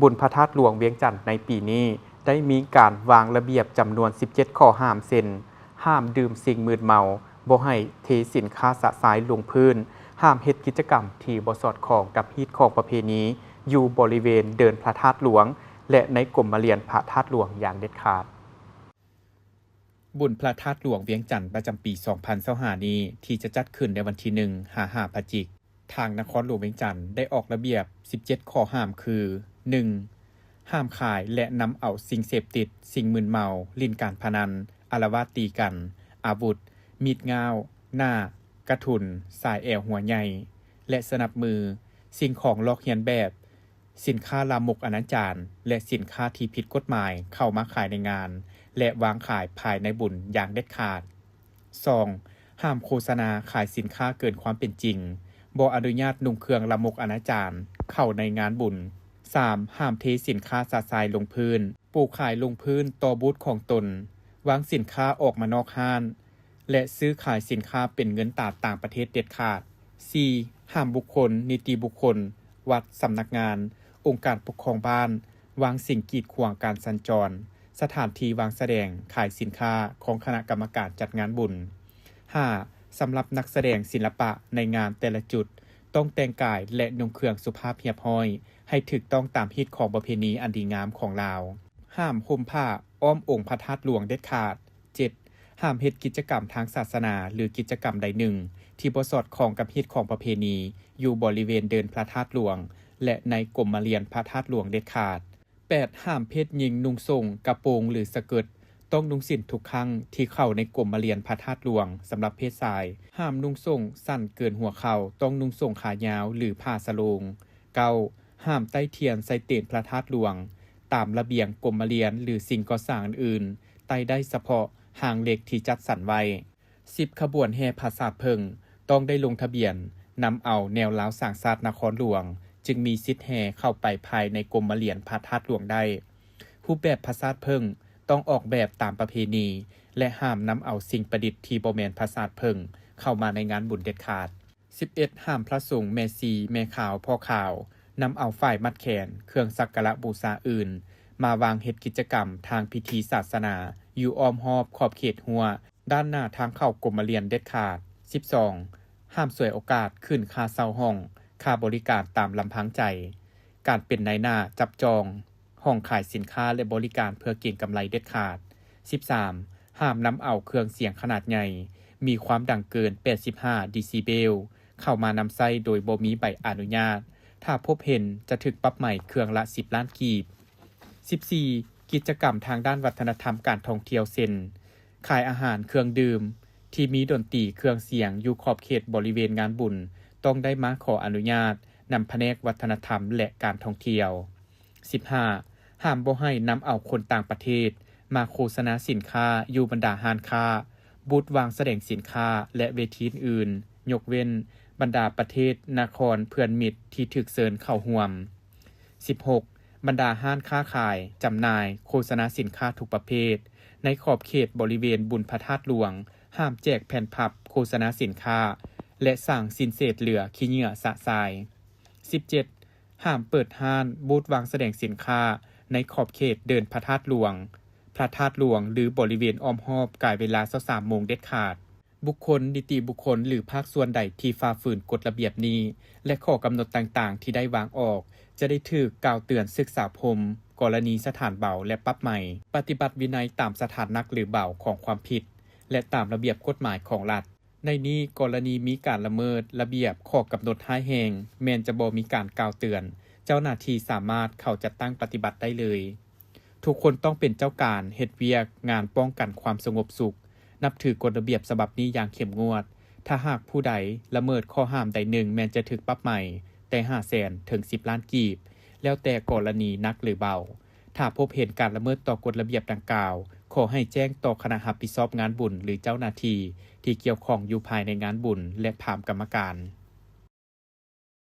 ບຸນພະທາດຫຼວງວຽງຈັນໃນປີນີ້ ໄດ້ມີການວາງລະບຽບຈຳນວນສິບເຈັດຂໍ້ຫ້າມ ເຊັ່ນ ຫ້າມດື່ມສິ່ງມຶນເມົາ, ບໍ່ໃຫ້ເທສິນຄ້າຊະຊາຍລົງພື້ນ, ຫ້າມເຮັດກິດຈະກຳທີ່ບໍ່ສອດຄ່ອງກັບຮີດຄອງປະເພນີຢູ່ບໍລິເວນເດີ່ນພະທາດຫຼວງ ແລະ ໃນກົມມະລຽນພະທາດຫຼວງຢ່າງເດັດຂາດ. ບຸນພະທາດຫຼວງວຽງຈັນປະຈຳປີສອງພັນຊາວຫ້ານີ້ ທີ່ຈະຈັດຂຶ້ນໃນວັນທີໜຶ່ງຫາຫ້າພະຈິກ, ທາງນະຄອນຫຼວງວຽງຈັນໄດ້ອອກລະບຽບສິບເຈັດຂໍ້ຫ້າມຄື ໜຶ່ງ ຫ້າມຂາຍ ແລະ ນຳເອົາສິ່ງເສບຕິດ, ສິ່ງມຶນເມົາ, ຫຼິ້ນການພະນັນ, ອາລະວາດຕີກັນ, ອາວຸດ, ມີດງ່າວ, ໜ້າ, ກະທຸນ, ສາຍແອວຫົວໃຫຍ່ ແລະ ສະໜັບມື, ສິ່ງຂອງລອກຮຽນແບບ, ສິນຄ້າລາມົກອະນາຈານ ແລະ ສິນຄ້າທີ່ຜິດກົດໝາຍເຂົ້າມາຂາຍໃນງານ ແລະ ວາງຂາຍພາຍໃນບຸນຢ່າງເດັດຂາດ. ສອງ ຫ້າມໂຄສະນາຂາຍສິນຄ້າເກີນຄວາມເປັນຈິງ, ບໍ່ອະນຸຍາດນຸ່ງເຄື່ອງລາມົກອະນາຈານເຂົ້າໃນງານບຸນ. ສາມ ຫ້າມເທສິນຄ້າຊະຊາຍລົງພື້ນ, ປູຂາຍລົງພື້ນຕໍ່ບູດຂອງຕົນ, ວາງສິນຄ້າອອກມານອກຮ້ານ ແລະ ຊື້ຂາຍສິນຄ້າເປັນເງິນຕາຕ່າງປະເທດເດັດຂາດ. ສີ່ ຫ້າມບຸກຄົນ, ນິຕິບຸກຄົນ, ວັດ, ສຳນັກງານ, ອົງການປົກຄອງບ້ານ ວາງສິ່ງກີດຂວາງການສັນຈອນ, ສະຖານທີ່ວາງສະແດງຂາຍສິນຄ້າຂອງຄະນະກຳມະການຈັດງານບຸນ. ຫ້າ ສຳລັບນັກສະແດງສິລະປະໃນງານແຕ່ລະຈຸດ ຕ້ອງແຕ່ງກາຍ ແລະ ນຸ່ງເຄື່ອງສຸພາບຮຽບຮ້ອຍ ໃຫ້ຖືກຕ້ອງຕາມຮີດຄອງປະເພນີອັນດີງາມຂອງລາວ. ຫ້າມຫົ່ມຜ້າອ້ອມອົງພະທາດຫຼວງເດັດຂາດ. ເຈັດ ຫ້າມເຮັດກິດຈະກຳທາງສາສະໜາ ຫຼື ກິດຈະກຳໃດໜຶ່ງ ທີ່ບໍ່ສອດຄ່ອງກັບຮີດຄອງປະເພນີ ຢູ່ບໍລິເວນເດີ່ນພະທາດຫຼວງ ແລະ ໃນກົມມະລຽນພະທາດຫຼວງເດັດຂາດ. ແປດ ຫ້າມເພດຍິງນຸ່ງໂສ້ງກະໂປງ ຫຼື ສະເກີດ, ຕ້ອງນຸ່ງສິ້ນທຸກຄັ້ງທີ່ເຂົ້າໃນກົມມະລຽນພະທາດຫຼວງ. ສຳລັບເພດຊາຍ, ຫ້າມນຸ່ງໂສ້ງສັ້ນເກີນຫົວເຂົ່າ, ຕ້ອງນຸ່ງໂສ້ງຂາຍາວ ຫຼື ຜ້າສະໂລງ. ເກົ້າ ຫ້າມໄຕ້ທຽນໃສ່ຕີນພະທາດຫຼວງ. ຕາມລະບຽງກົມມະລຽນ ຫຼື ສິ່ງກໍ່ສ້າງອື່ນໆ, ໄຕ້ໄດ້ສະເພາະຮາງເຫຼັກທີ່ຈັດສັນໄວ້. ສິບ ຂະບວນແຫ່ຜາສາດເຜິ້ງ ຕ້ອງໄດ້ລົງທະບຽນນຳເອົາແນວລາວສ້າງຊາດນະຄອນຫຼວງ ຈຶ່ງມີສິດແຫ່ເຂົ້າໄປພາຍໃນກົມມະລຽນພະທາດຫຼວງໄດ້. ຮູບແບບຜາສາດເຜິ້ງ ຕ້ອງອອກແບບຕາມປະເພນີ ແລະ ຫ້າມນຳເອົາສິ່ງປະດິດທີ່ບໍ່ແມ່ນຜາສາດເຜິ້ງເຂົ້າມາໃນງານບຸນເດັດຂາດ. ສິບເອັດ ຫ້າມພະສົງ, ແມ່ຊີ, ແມ່ຂາວ, ພໍ່ຂາວ ນຳເອົາຝ້າຍມັດແຂນ, ເຄື່ອງສັກກາລະບູຊາອື່ນ ມາວາງເຮັດກິດຈະກຳທາງພິທີສາສະໜາ ຢູ່ອ້ອມຮອບຂອບເຂດຮົ້ວ ດ້ານໜ້າທາງເຂົ້າກົມມະລຽນເດັດຂາດ. ສິບສອງ ຫ້າມສວຍໂອກາດຂຶ້ນຄ່າເຊົ່າຫ້ອງ, ຄ່າບໍລິການຕາມລຳພັງໃຈ, ການເປັນນາຍໜ້າຈັບຈອງ ຫ້ອງຂາຍສິນຄ້າ ແລະ ບໍລິການເພື່ອເກັງກຳໄລເດັດຂາດ. ສິບສາມ ຫ້າມນຳເອົາເຄື່ອງສຽງຂະໜາດໃຫຍ່ ມີຄວາມດັງເກີນແປດສິບຫ້າເດຊິເບວ ເຂົ້າມານຳໃຊ້ໂດຍບໍ່ມີໃບອະນຸຍາດ. ຖ້າພົບເຫັນຈະຖືກປັບໃໝເຄື່ອງລະສິບລ້ານກີບ. ສິບສີ່ ກິດຈະກຳທາງດ້ານວັດທະນະທຳການທ່ອງທ່ຽວ ເຊັ່ນ ຂາຍອາຫານ, ເຄື່ອງດື່ມທີ່ມີດົນຕີ, ເຄື່ອງສຽງ ຢູ່ຂອບເຂດບໍລິເວນງານບຸນ ຕ້ອງໄດ້ມາຂໍອະນຸຍາດນຳພະແນກວັດທະນະທຳ ແລະ ການທ່ອງທ່ຽວ. ສິບຫ້າ ຫ້າມບໍ່ໃຫ້ນຳເອົາຄົນຕ່າງປະເທດມາໂຄສະນາສິນຄ້າຢູ່ບັນດາຮ້ານຄ້າ, ບູດວາງສະແດງສິນຄ້າ ແລະ ເວທີອື່ນໆ, ຍົກເວັ້ນບັນດາປະເທດນະຄອນເພື່ອນມິດທີ່ຖືກເຊີນເຂົ້າຮ່ວມ. ສິບຫົກ ບັນດາຮ້ານຄ້າຂາຍ, ຈຳໜ່າຍ, ໂຄສະນາສິນຄ້າທຸກປະເພດ ໃນຂອບເຂດບໍລິເວນບຸນພະທາດຫຼວງ ຫ້າມແຈກແຜ່ນພັບໂຄສະນາສິນຄ້າ ແລະ ສ້າງສິ້ນເສດເຫຼືອຂີ້ເຫຍື້ອຊະຊາຍ. ສິບເຈັດ ຫ້າມເປີດຮ້ານ, ບູດວາງສະແດງສິນຄ້າ ໃນຂອບເຂດເດີ່ນພະທາດຫຼວງ, ພະທາດຫຼວງ ຫຼື ບໍລິເວນອ້ອມຮອບກາຍເວລາຊາວສາມໂມງເດັດຂາດ. ບຸກຄົນ, ນິຕິບຸກຄົນ ຫຼື ພາກສ່ວນໃດທີ່ຝ່າຝືນກົດລະບຽບນີ້ ແລະ ຂໍ້ກຳນົດຕ່າງໆທີ່ໄດ້ວາງອອກ ຈະໄດ້ຖືກກ່າວເຕືອນສຶກສາພົມ, ກໍລະນີສະຖານເບົາ ແລະ ປັບໃໝ, ປະຕິບັດວິໄນຕາມສະຖານໜັກ ຫຼື ເບົາຂອງຄວາມຜິດ ແລະ ຕາມລະບຽບກົດໝາຍຂອງລັດ. ໃນນີ້, ກໍລະນີມີການລະເມີດລະບຽບ, ຂໍ້ກຳນົດຮ້າຍແຮງ, ແມ່ນຈະບໍ່ມີການກ່າວເຕືອນ, ເຈົ້າໜ້າທີ່ສາມາດເຂົ້າຈັດຕັ້ງປະຕິບັດໄດ້ເລີຍ. ທຸກຄົນຕ້ອງເປັນເຈົ້າການເຮັດວຽກງານປ້ອງກັນຄວາມສະຫງົບສຸກ, ນັບຖືກົດລະບຽບສະບັບນີ້ຢ່າງເຂັ້ມງວດ. ຖ້າຫາກຜູ້ໃດລະເມີດຂໍ້ຫ້າມໃດໜຶ່ງ, ແມ່ນຈະຖືກປັບໃໝແຕ່ຫ້າແສນເຖິງສິບລ້ານກີບ, ແລ້ວແຕ່ກໍລະນີໜັກ ຫຼື ເບົາ. ຖ້າພົບເຫັນການລະເມີດຕໍ່ກົດລະບຽບດັ່ງກ່າວ, ຂໍໃຫ້ແຈ້ງຕໍ່ຄະນະຮັບຜິດຊອບງານບຸນ ຫຼື ເຈົ້າໜ້າທີ່ທີ່ກ່ຽວຂ້ອງຢູ່ພາຍໃນງານບຸນ ແລະ ພາມກຳມະການ.